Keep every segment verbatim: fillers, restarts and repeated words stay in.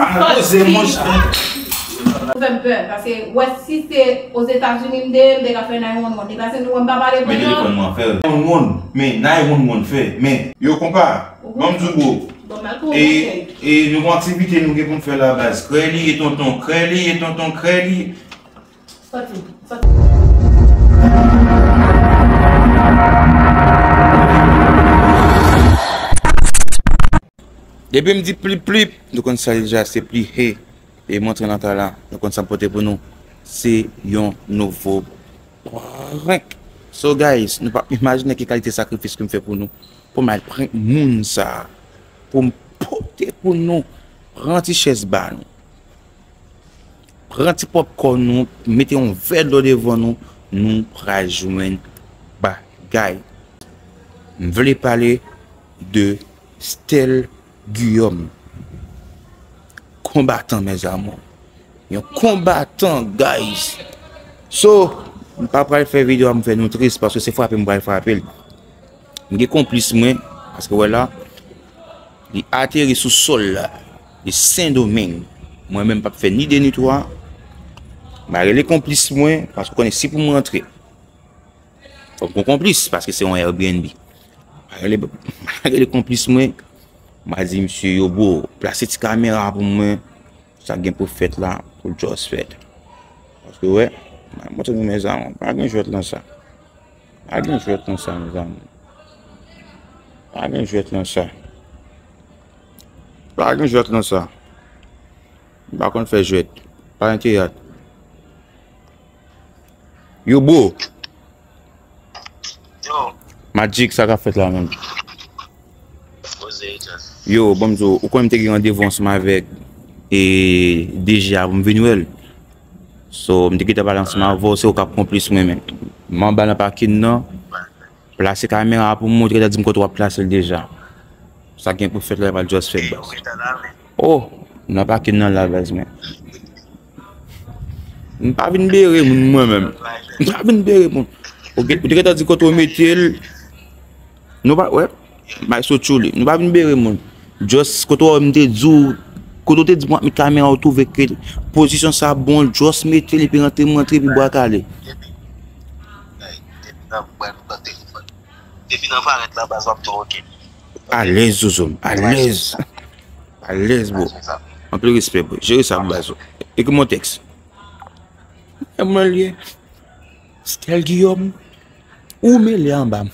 Al poze, monchè. Ou fè m pè, paske wè si se Ozetazini m te ye, m te ka fè nine one one. Deplase nou wè m pa pale pandan. Men telefòn mwen fè nine one one, men nine one one fè, men. Yo, konpa, ban m di w, bro. Bon, m al pou yon konsèy. E, e nou gon aktivite nou gen pou n fè la, baz. Krè li e tonton, krè li e tonton, krè li. Sòti, sòti. Depi m di plip plip, nou konn sa deja, se pli he. E m antre nan kay la, nou konn sa m pote pou nou. Se yon nouvo prank. So guys, nou p ap imajine ki kalite sakrifis ke m fè pou nou. Pou m al prank moun sa. Pou m pote pou nou. Pran ti chèz ba nou. Pran ti pòpkòn nou, mete yon vè dlo devan nou, nou pral jwenn bagay. M vle pale de Stèl Guillaume. Konbatan, mes amours. Yon konbatan, guys. So, m pa pral fè videyo a m fè nou tris, paske se frape m pral frape l. M gen konplis mwen, paske wè la, li ateri sou sòl la, li Sendomeng. Mwen menm p ap fè ni de ni twa. M a rele konplis mwen, paske w konnen si pou m rantre, fòk m gon konplis, paske se yon Airbnb. M a rele, m a rele konplis mwen, m a di misye, yo, bro, plase ti kamera pou mwen, sa k gen pou fèt la, pou l just fèt. Paske, wè, m a montre nou, mezanmi, pa gen jwèt nan sa. Pa gen jwèt nan sa, mezanmi. Pa gen jwèt nan sa. Pa gen jwèt nan sa. M pa konn fè jwèt. Pa gen teyat. Yo, bro. Yo. Magic, sa k ap fèt la menm? Poze, just. Yo, bon, m di w, ou konnen m te gen randevou ansanm avèk, e, D J a pou m vin wè l. So, m te gentan pale ansanm avè w, se ou k ap konplis mwen, men. M anba nan pakin nan. Plase kamera pou mwen, ou te gentan di m kote w ap plase l deja. Sa gen pou fèt la, pral just fèt, baz. Oh, nan pakin nan la, baz, men. M pa vin bere moun, mwen menm. M pa vin bere moun. Ou gen, ou te gentan di kote w mete l. Nou pa, wè, bay so tchouli. Nou pa vin bere moun. Just kote w wè m te di w, kote w te di m w ap met kamera, ou twouve ke pozisyon sa bon, just mete l epi rantre, m rantre epi bwa kale. Depi, depi nan, nan telefòn. Depi nan parèt la, baz, w ap tou oke. Alèz, Zozo m. Alèz. Alèz, bro. Anpil respè, bro. Jere sa pou baz ou. Ekri m yon tèks. E mwen l ye. Stèl Guillaume. Ou mele anba m.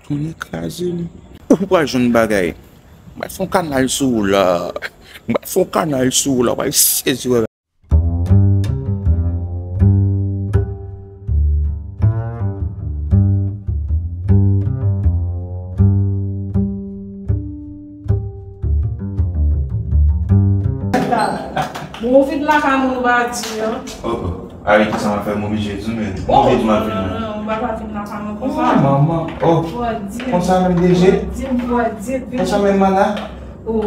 Tounen kraze m. Ou pral jwenn bagay. M pral fè yon kanal sou ou la. M pral fè yon kanal sou ou la. W pral sezi wè. Bon, ou vin lakay moun ou pa di, an. Oh, oh. Avèk ki sa m ap fè, m oblije di w, men. M oblije di w m ap vin la. Non, non, ou pa ka vin lakay mwen konsa. Oh, manman. Oh. Konsa menm, D J? Konsa menm, mana? Oh.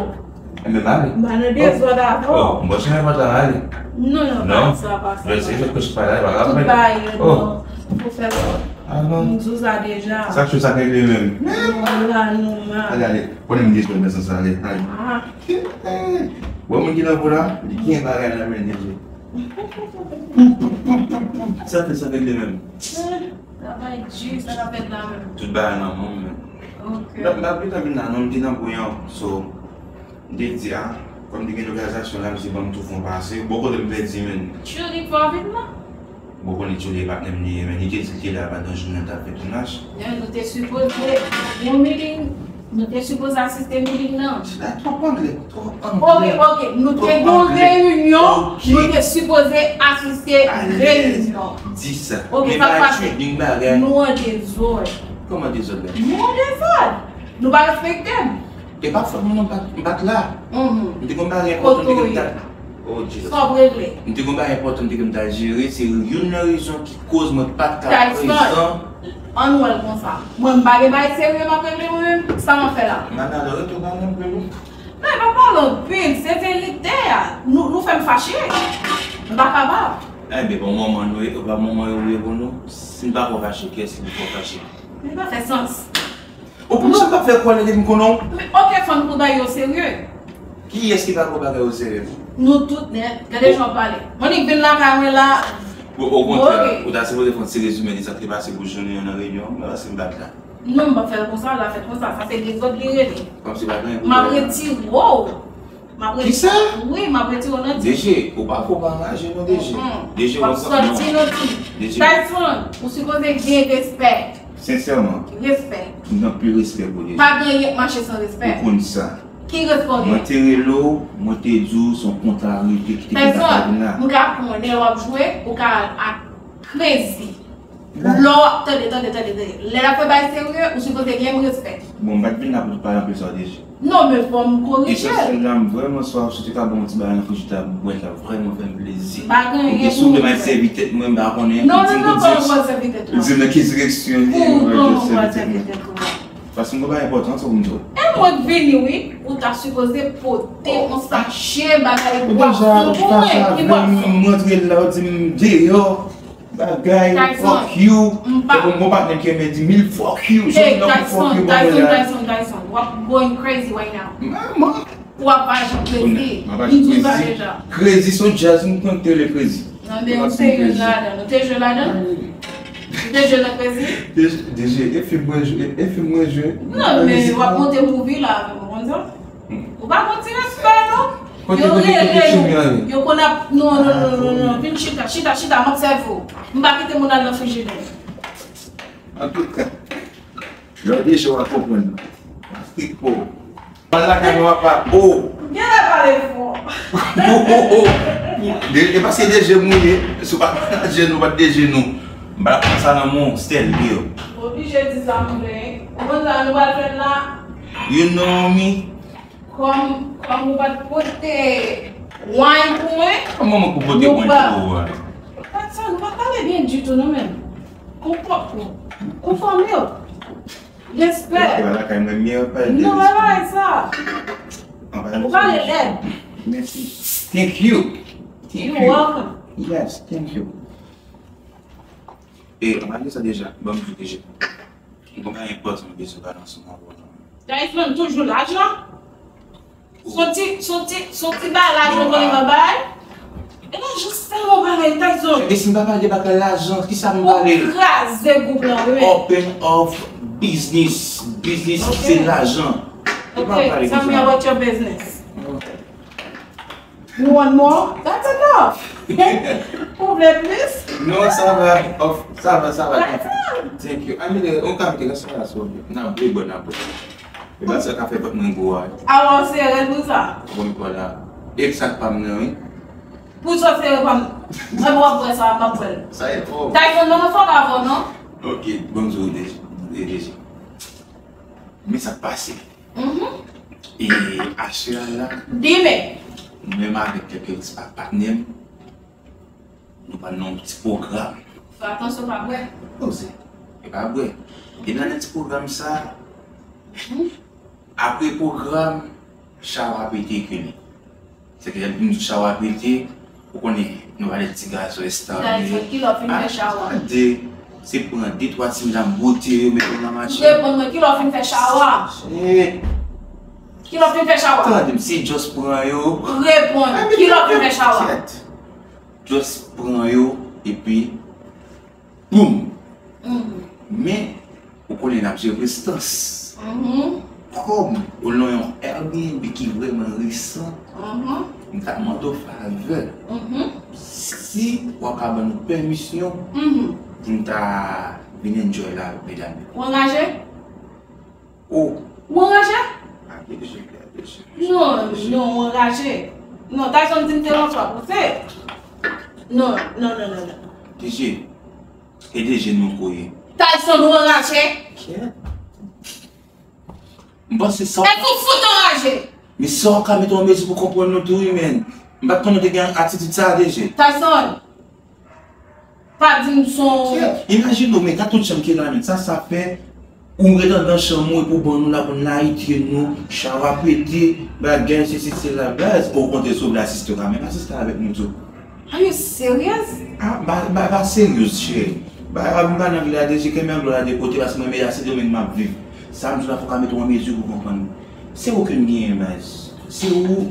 Enben, m ale. M pa nan dezòd avè w. Oh, m bò chemen pòt la, m ale. Non, non, pa sa, pa sa. Lè se jòt kòch pa la, pa ka fè. Tout bagay rèd, non. Fò fè l. Ah, non. M di w sa deja. Sa k cho, sa k regle menm? Non, la, non, ma. Ale, ale. Konnen m dezòd nan sans sa, ale, ale. Ah. Bon, moun ki nan kou la, li gen bagay nan men li. Sa fè, sa k regle menm? Travay di, sa k ap fèt la menm? Tout bagay nan men m, men. Ok. M pa, m pa gentan vin la, non, m te nan bouyon. So, m te di a, kòm m te gen lòganizasyon la, m di, ban m tou fè yon pase. Bon, kote m pèdi, men. Tchoulik fò vin la? Bon, konnen Tchoulik patnè m li ye, men. Li te di l te la pandan jounen l t ap fè tounaj. Men nou te sipoze, yon meeting, nou te sipoze asiste meeting nan. Twòp anglè, twòp anglè. Ok, ok, nou te gen yon reyinyon, nou te sipoze asiste reyinyon. Di sa. Ok, sa k pase? Nou an dezòd. Kòman dezòd la? Nou an dezòd. Nou pa respekte m. E pa fòt mwen non, m pa t, m pa t la. Mhm. M te gon bagay enpòtan m te gen m t al. Oh, Jesus. Sa w regle? M te gon bagay enpòtan m te gen m t al jere, se youn nan rezon ki koz mwen pa t ka prezan. Tyson, ann wè l konsa. Mwen, m pa gen bagay serye m ap regle mwen menm. Sa m ap fè la? Mana, lè w rete w pa nan plen wi. Men, pa pale anpil, se verite a. Nou, nou fè m fache. M pa kapab. Enben, bon, manman nou ye, pa manman yo ye pou nou. Si n pa fè w fache, kiyès ki pou fè w fache? Li pa fè sans. Ou pou sa pa fè kwè nan depi m konnen w? Men, ok, fanm, pou bagay yo serye. Kiyès ki pa pran bagay oserye? Nou tout nèt. Gade jan w pale. Monique vin lakay mwen la. Bon, okontrè, ou ta sipoze fè yon ti rezime de sa k te pase pou jounen an nan reyinyon an, men paske m pa t la. Non, m p ap fè l konsa, l ap fèt konsa. Sa se dezòd li rele. Kòmsi pa gen. M ap retire w. M ap retire. Kisa? Wi, m ap retire w nan ti. D J, ou pa fò pa anraje non, D J. Mm-mm. D J, w ap sòti nan ti. D J. Tyson, ou sipoze gen respè. Sensèman. Respè. M gen anpil respè pou D J. Pa gen anyen k mache san respè. Ou konn sa. Ki respè w gen? Mwen te rele w, mwen te di w se yon kontrariyalite ki te gen nan kay la. Tyson, m ka konnen w ap jwe, ou ka al ak Crazy. Lè w ap tande, tande, tande, tande. Lè l ap fè bagay serye, ou sipoze gen respè. Bon, m pa t vin la pou pale anpil sa w te di. Non, men fò m korije l. Esans la, m vrèman swaf, si w te ka ban m yon ti bagay nan frijidè a m bwè, sa vrèman fè m plezi. M pa gen anyen pou m bwè. Oubyen si w vle m al sèvi tèt mwen, m pa konnen. Non, non, non, kòman w pral sèvi tèt ou a? Di m nan ki direksyon li ye, m pral sèvi tèt mwen. Paske m gen bagay enpòtan tou pou m di w. E mwen k vini, wi. Ou ta sipoze pote yon sache bagay bwason pou mwen. Ki bwason? M rantre la, w di m deyò. Bagay, fuck you. Epi m gon patnè m ki renmen di mil fuck you. Jodi a pou fuck you ban mwen la. Tyson, Tyson, Tyson, w ap going crazy right now. Manman. W ap aji crazy. M ap aji crazy. Crazy se yon djaz, m konn te rele crazy. Non, men ou te jwe ladan, ou te jwe ladan? Ou te jwe nan crazy? D J, e fim mwen jwe, e fim mwen jwe. Non, men w ap monte movie la avè m, ou konn sa? Ou pa gon ti respè, non. Yo rele nou, yo konn ap, non, non, non, non, non, vin chita, chita, chita, m ap sèvi w. M pa kite moun al nan frijidè. Antouka, lè w deja w a konprann. Afrik po. Pale lakay mwen papa. O. Genlè pale fò. O, o, o. E paske D J m ou ye. Si w pa manaje nou, w pa t D J nou. M pa t ap pran sa nan men w, Stèl, yo. Oblije di sa m vle. Ou konn sa nou pral fè la? You know me. Kòm, kòm ou pa t pote wine pou mwen. Kòman mwen pou pote wine pou ou a? Patson, ou pa pale byen ditou non menm. Konpòte w. Konfòme w. Respè. Ou pa lakay mwen, mye pa de respè. Non, pa bagay sa. Ou pale lèd. Mèsi. Thank you. Thank you. You're welcome. Yes, thank you. E, anba de sa deja, ban m di deja. Mwen gen yon pòz mwen bezwen balans mwen avè w. Tyson toujou lajan? Son ti, son ti, son ti bagay lajan konnen mwen bay. E lajan sèlman bagay Tyson. E si m pa pale de bagay lajan, kisa m pale? Ou kraze gwoup lan, wi. Open of business. Business se lajan. Ok, tell me about your business. You want more? That's enough. Ou vle plis? Non, sa va. Of, sa va, sa va. That's all. Thank you. Amile, ou ka mete rès la sou. N ap bwè, n ap bwè. E pa sa ka fè kòt mwen gwo a. Awa, w sere l pou sa? Bon, m pa la. E sa k pa m nan, wi. Pou sa w sere pa m. Mwen, w ap bwè sa, m ap bwè l. Sa e fò. Tyson, mwen fòk avè w, non? Ok, bon, m di w, D J, D J. Men sa k pase. Mhm. E aswè a la, di men, mwen menm avèk kèk pa-, patnè m, nou pral nan yon ti pwogram. Fè atansyon, pa bwè. Poze. E pa bwè. E nan ti pwogram sa, mhm, apre pwogram, chawa pete ke li. Se ke lè m di w chawa pete, ou konnen, nou pa de ti gason establi. Tyson, kilè w fin fè chawa? Tande, se pran de twa ti medam bote yo, mete yo nan machin. Reponn mwen, kilè w fin fè chawa? Kilè w fin fè chawa? Tande m, se just pran yo. Reponn, kilè w fin fè chawa? Just pran yo, epi Boum! Mhm. Men, ou konnen n ap jere prestans. Mhm. Kòm ou nan yon Airbnb ki vrèman resan, mhm, m ta mande w favè. Mhm. Si w ap ka ban nou pèmisyon, mhm, pou n ta vin enjoy la avèk medam yo. Ou anraje? Oh. Ou anraje? A, D J, D J. Non, non, ou anraje. Non, Tyson di m te yon fwa pouse. Non, non, non, non, non. D J, e D J nou ko ye. Tyson, ou anraje? Kèt. M panse sa. Èske ou fout anraje? Men sa w ka mete yon mezi pou konprann nou tou, wi, men. M pa t konnen w te gen atitid sa a, D J. Tyson! Pa di m son. Imajine w, men gad tout janm ki la, men sa, sa fè ou ret anndan chanm ou epi w ban nou la pou n layite nou, chawa pete, bagay, sesi, sela, baz. Okontrè, si w vle asiste, w ka menm asiste avèk nou tou. Are you serious? Ah, ba, ba, ba serious, cheri. Ba, ba, m pa nan vil la deje, kenbe angle la de kote, paske mwen, men a Sendomeng m ap viv. Sa m di w la, fò w ka mete w an mezi pou konprann. Se ou ke m genyen, baz. Se ou.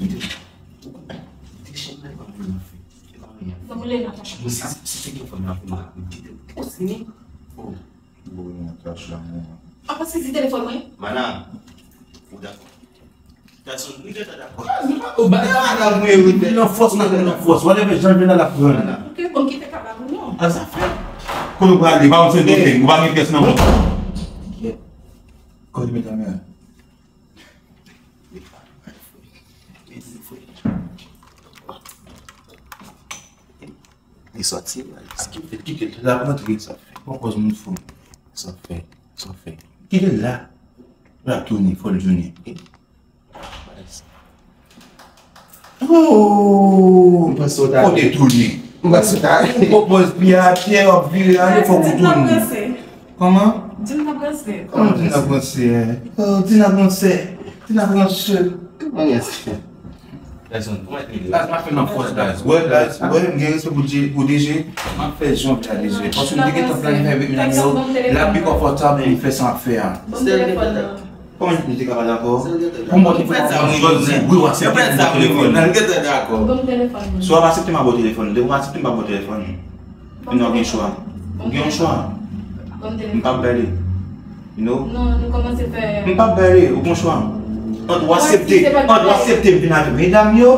Kite. Ou konprann? Kite chèn nan, e pa mwen nan fè. E pa mwen nan fè. Donk, ou leve nan kach la. Mwen, si, si se gen fòm nan pou mwen, kite. Ou si ni. Oh. Bon, nan kach la, mwen. Apa sezi telefòn mwen? Mana, ou dakò? Gason, nou gentan dakò. Ou ba, e pa la mwen, wi, nan fòs, nan, nan fòs. Whatever, jan l vin la, l ap pran. Ou ke bon, kite kabab ou non. A sa fè. Kote ou prale? Pa yon sèl kote, ou pa gen pyès nan men w. Kote met la men? Li sòti, la, li sòti. Kite, kite, l ap rantre. Sa fè. Pran pòz moun fou. Sa fè, sa fè. Kite l la. L ap tounen, fò l tounen. Oh! Ou panse w ta... Kote tounen? Ou panse w ta... Ou pran pòz pye atè, w ap vire ale, fòk ou tounen. Kòman? Di m nan franse. Kòman di m nan franse? Oh, di m nan franse. Di m nan franse. Kòman yès? Baz, m ap fè nan fòs, baz. Wè, baz, wè, m gen respè pou D J, pou D J. M ap fè jan w vle a, D J. Paske m te gentan planifye avèk medam yo. L ap pi konfòtab pou m fè sa m ap fè a. Kòman nou te ka pa dakò? Pou m ba w telefòn, wi, w aksepte pou m ba w telefòn. Si w ap aksepte, m ap ba w telefòn. Depi w aksepte, m ap ba w telefòn. Kounye a w gen chwa. Ou gen yon chwa. M p ap bèle. You know? Non, nou kòmanse fè... M p ap bèle, ou gen yon chwa. Ant w aksepte, ant w aksepte m vin avèk medam yo,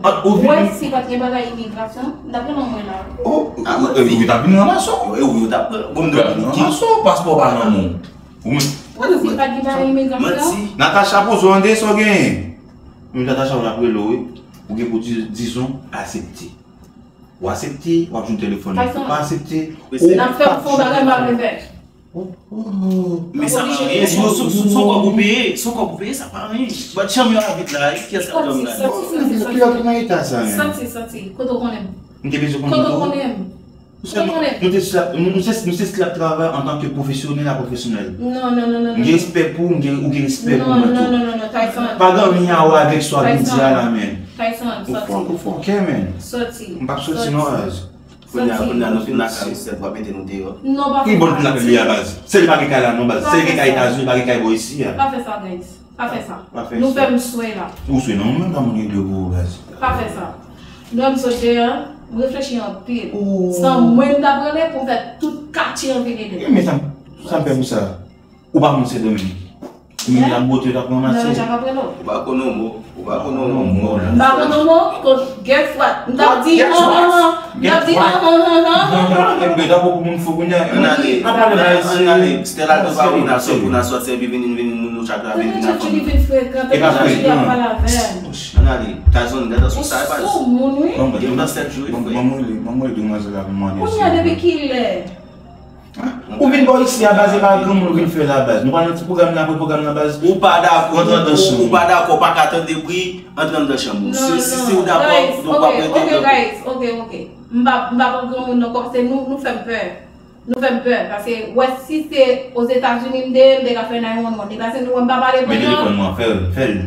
ant ou vin... Wè, si pa t gen bagay imigrasyon, m t ap pran nan mwen la. Oh, ou t ap vin ranmase w. Wi, ou t ap pran. Bon, m t ap vin ranmase w, paspò pa nan men w. Ou menm. Wè, si pa t gen bagay imigrasyon. Natacha, poze w tande sa w genyen. Menm Natacha, w ap rele w, wi. Ou gen pou di, dizon, aksepte. Ou aksepte, w ap jwenn telefòn nan. Ou pa aksepte, ou... N ap fè m fè yon bagay m pa vle fè. Oh, oh. Men sa pa anyen, se yon, se yon, se yon kòb ou peye, se yon kòb ou peye, sa pa anyen. Bat chanm yo a vit la, kiyès k ap dòmi la? Sòti, sòti, sòti, sòti. Kilè w te nan eta sa menm? Sòti, sòti. Kote w konnen m? M te bezwen konnen tou. Kote w konnen m? Nou se, nou se, nou se esklav travay antanke pwofesyonèl a pwofesyonèl. Non, non, non, non, non. M gen respè pou ou, m gen, ou gen respè pou mwen tou. Non, non, non, non, non, Tyson. Pa gen anyen a wè avèk sa w ap di a la, men. Tyson, sòti. Ou fò, ou fòkè, men. Sòti. M p ap sòti non, baz. Kounye a, kounye a, nou fin lakay ou, sèl pou ap mete nou deyò. Non, pa fè sa. Ki bò nou fin lakay li a, baz? Sèl li pa gen kay la non, baz. Sèl li gen kay Etazini, li pa gen kay bò isi a. Pa fè sa, guys. Pa fè sa. Nou fè m swe la. Ou swe non, ou menm pa moun regle pou ou, baz. Pa fè sa. Lè m sot deyò, m reflechi anpil. San mwen m t ap rele pou m fè tout katye an vin ede m. Men sa, sa m fè pou sa. Ou pa moun Sendomeng. Ou menm la bote w t ap ranmase. Ou pa konn yon mo. Ou pa konn yon mo. M pa konn yon mo. Guess what? M t ap di an, an, an. M t ap di an, an, an, an. Ebyen, ta pou moun fou kounye a. Ann ale. Ann ale. Stella, nou pa moun ap sòt pou n ap sòt, epi vini, vini, nou, nou chak la vin, vin ap... Tande Julie vin frekan, tande Julie ap pale avè m. Ann ale. Tyson, gade sou sa, e pa... Ou sou moun, wi. Gen nan sèt jou, wi, frè. Ban mwen li, ban mwen li demwazèl la pou mande. Kounye a, depi kilè? Ou vin bò isi a, baz, e pa granmoun ou vin fè la, baz. Nou pa nan ti pwogram nan, apre pwogram nan, baz. Ou pa dakò, rantre anndan chanm ou. Ou pa dakò, ou pa ka tande bri, antre anndan chanm ou. Si, si, si ou dakò, nou p ap rete. Non, non, guys, ok, ok, guys, ok, ok. M pa, m pa pran granmoun non, kòm se nou, nou fè m pè. Nou fè m pè, paske, wè, si se Ozetazini m te ye, m te ka fè nine one one. E paske nou wè m pa pale pran nan. Men telefòn mwen, fè l, fè l.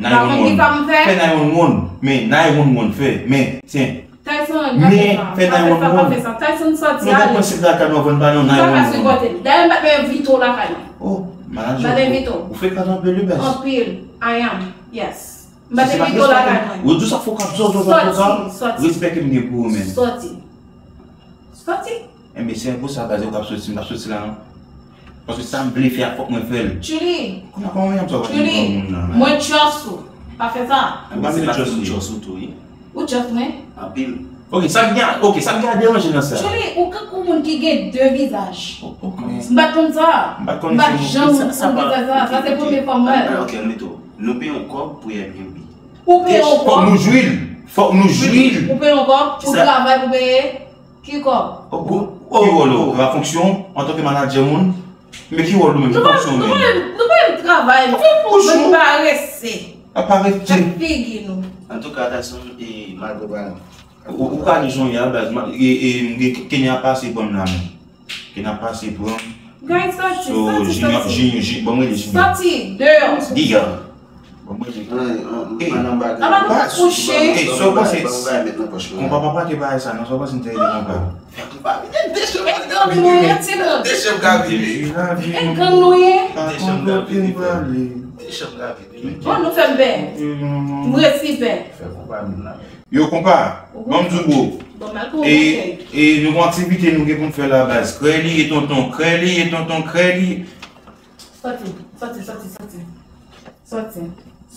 Nine one one. Pa konn kisa m fè. Fè nine one one. Men nine one one, fè. Men, tiens. Tyson, pa fè sa, pa fè sa, pa fè sa. Tyson, sòti, ale. Nou gen prensip lakay nou, aprann pa nan nine one one. M pa ka sipòte l. Dayè, m pa t menm envite w lakay mwen. Oh, manager, m pa t envite w. Ou frekan anpil, wi, baz. Anpil. I am. Yes. M pa t envite w lakay mwen. Ou di sa fò k ap zò, zò, zò, zò. Sòti, sòti. Respè ke m gen pou ou, men. Sòti. Sòti. Enben, se pou sa, baz, ou k ap sòti, m p ap sòti la, non. Paske sa m vle fè a, fòk mwen fè l. Julie. Kounye a, kòman m ap sòti ak yon moun nan, men? Mwen trust ou. Pa fè sa. Ou pa mete trust li. Trust ou tou, wi. Ou trust mwen? Anpil. Ok, sa k gen, ok, sa k gen a deranje nan sa? Julie, ou kankou moun ki gen de vizaj. M pa t konn sa. M pa t konn sa. M pa t janm konn vizaj sa. Sa se premye fwa m wè l. Ok, ann meto. Nou peye yon kòb pou Airbnb. Ou peye yon kòb? Fòk nou jwi l. Fòk nou jwi l. Ou peye yon kòb? Ou travay pou peye? Ki kòb? Ki wòl ou? Ou pa fonksyon antanke manadjè moun? Men ki wòl ou menm? Ki fonksyon ou menm? Nou pa menm travay. Mwen parese. A parese. Fè figi nou. Antouka, Tyson, e, malgre pa... Ou, ou ka di jan w ye a, baz. E, e, m gen Kenya pase pran m la menm. Kenya pase pran m. Guys, sòti, sòti, sòti. Junior, Junior, ban mwen li Junior. Sòti, deyò. Diga. Ban mwen li. Aba nou pa kouche. Ey, sa w panse? Konpa pa prate bagay sa, non, sa w panse m te rele konpa? Fè konpa vini, de chanm ka vini. Engann nou ye, timoun. De chanm ka vini. Engann nou ye. Bon, nou fè m pè. M resi pè. Fè konpa vini la. Yo, konpa, ban m di w, bro. E, e nou gon aktivite nou gen pou n fè la, baz. Krè li ye, tonton, krè li ye, tonton, krè li ye. Sòti, sòti, sòti, sòti. Sòti,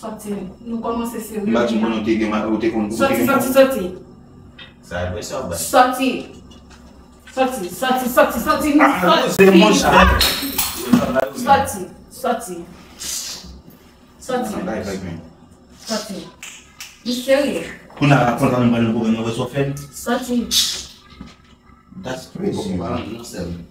sòti. Nou kòmanse serye. M pa di w konnen w te gen ma-, ou te konn, ou te gen... Sòti, sòti, sòti. Sa e vre sa, baz. Sòti. Sòti, sòti, sòti, sòti, sòti. Sòti, sòti. Sòti. Sòti. M serye. Kounye a, kontan nou pral nan pwogram nan, wè sa w fè. Sòti. That's crazy, man.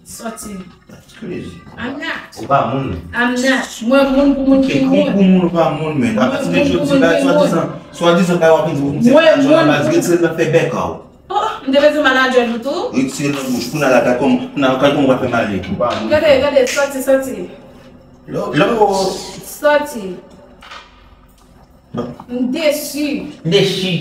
Sòti. That's crazy. I'm not. Ou pa moun, men. I'm not. Mwen moun pou moun ki Ki moun moun. Pou moun ou pa moun, men. Apa ti nèg yo di bagay swadizan, swadizan bagay w ap di pou m se Mwen, manager mwen. Baz, retire l nan fè bèk a w. Oh, m te bezwen manager nou tou. Retire l nan bouch, kounye a la, gad kòman, kounye a, gad kòman w ap fè mal li. Ou pa moun. Gade, gade, sòti, sòti. Lò, lò. Sòti. M desi. Dechi.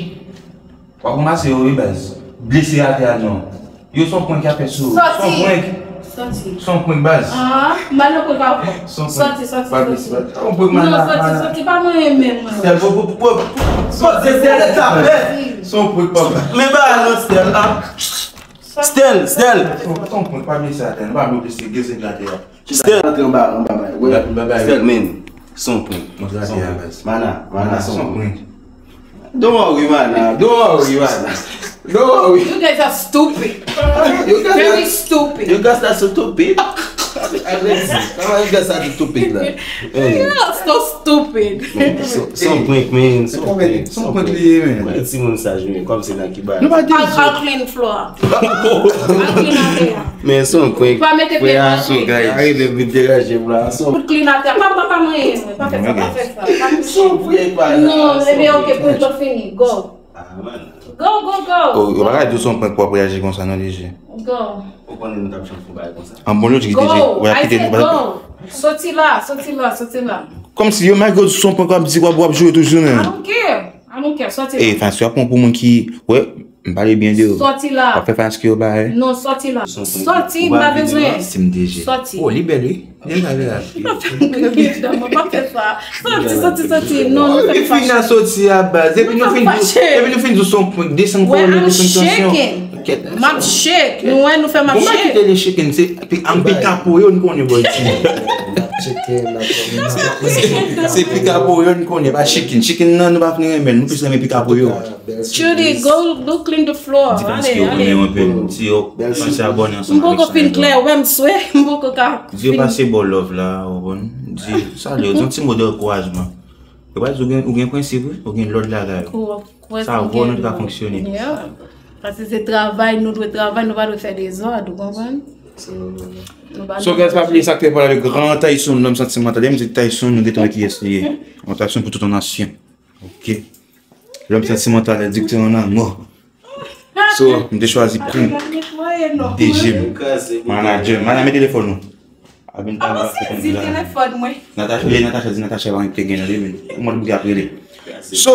W ap ranmase yo, wi, baz. Blese atè a, non. Yo, se yon prank y ap fè sou. Se yon Sòti. Prank. Sòti. Se yon prank, baz. Ah, m al nan prank avè w. Se yon Sòti, prank. sòti, Pa sòti. blese, baz. Se yon prank, Non, mana, sòti, mana. Sòti, pa manyen menm mwen. Sèl, pou, pou, pou, pou, sòti, sèl, sa fè. Se yon prank, papa. Men ba non, Stèl, ah. Stèl, Stèl. Se yon prank, pa blese atè, non, pa blese, blese atè a. Stèl. Antre anba, anba bay. Wè. Anba bay. Stèl, men. Se yon prank. Montre atè a, baz. Mana, mana, se yon prank. Don't worry, mana. Don't worry, mana. Don't worry. You guys are stupid. You guys Very are, stupid. You guys are stupid. Kòman you guys are stupid la? You are so stupid. Se se yon prank, man. Se yon prank. Se yon prank li ye, man. Mwen ti moun sa jwe, kòm se nan ki ba. Nou pa di I'll, I'll clean floor. I'll clean out there. Men se yon prank. Pa mete pye nan Frè, pye. Gary, depi m te raje m la. Se yon Put clean out there. Pa, pa, pa manyen mwen. Pa fè sa, pa fè sa. Pa fè sa. Se yon prank, pa. Non, ebyen, ok, prank la fini. Go. Ah, man. Go, go, go. Oh, yo pa ka di w se yon prank pou w ap reyaji konsa, non, D J. Go. Ou konnen nou t ap janm fè yon bagay konsa. An bon lojik, D J. Go. W ap I kite said nou. Go. Sòti la, sòti la, sòti la. Kòmsi yo, malgre w di se yon prank w ap di, w ap, w ap jwe toujou, I men. Don't care. I don't care. Sòti la. E, faske w ap pran pou moun ki, wè, m pale byen de yo. Sòti la. W ap fè faske yo bagay. Non, sòti la. Sòti, m pa bezwen. Si m D J. Sòti. Oh, li bèl, wi. Li bèl, wi. Mwen pa fè sa. Sòti, sòti, sòti. Non, nou fè Li pa fin a sòti a baz. Epi nou fin di, epi nou fin di w se yon prank, desann Well, kò, I'm desann tansyon. shaking. M ap shake. Nou wè, nou fè m ap Bon, m pa shake. Kite li shaking, se, epi an pika pou yo, n konnen, boy. Se pika pou yo, n konnen, pa shaking. Shaking nan, nou pa fin renmen, nou plis renmen pika pou yo. Trudy, go, go clean the floor. Di Ale, paske yo ale. Renmen anpil. Di yo pase abòne M ansanm poko avèk fin Chanel. Klè, ou wè m swe, m poko ka. Di yo pase bò love la, ou konprann? Di, salye yo, di yon ti mo de ankourajman. Yo pa di ou gen, ou gen prensip, wi, ou gen lòd lakay ou. Sa vò nou te ka fonksyone. Paske se travay, nou dwe travay, nou pa dwe fè dezòd, ou konprann? Nou pa So, guys, pa bliye sa k te pale avèk Gran Tyson, lòm santimantal. Lè m di Tyson, nou gentan wè kiyès li ye. Yon Tyson pou tout yon nasyon. Ok. Lòm santimantal, diktè an lanmò. So, m te chwazi prank D J m. Manager m. Mana, men telefòn ou. Abin pa la. Sezi telefòn mwen. Natacha, e Natacha di Natacha pa gen nan li, men. Ou mwen ki ap rele. So,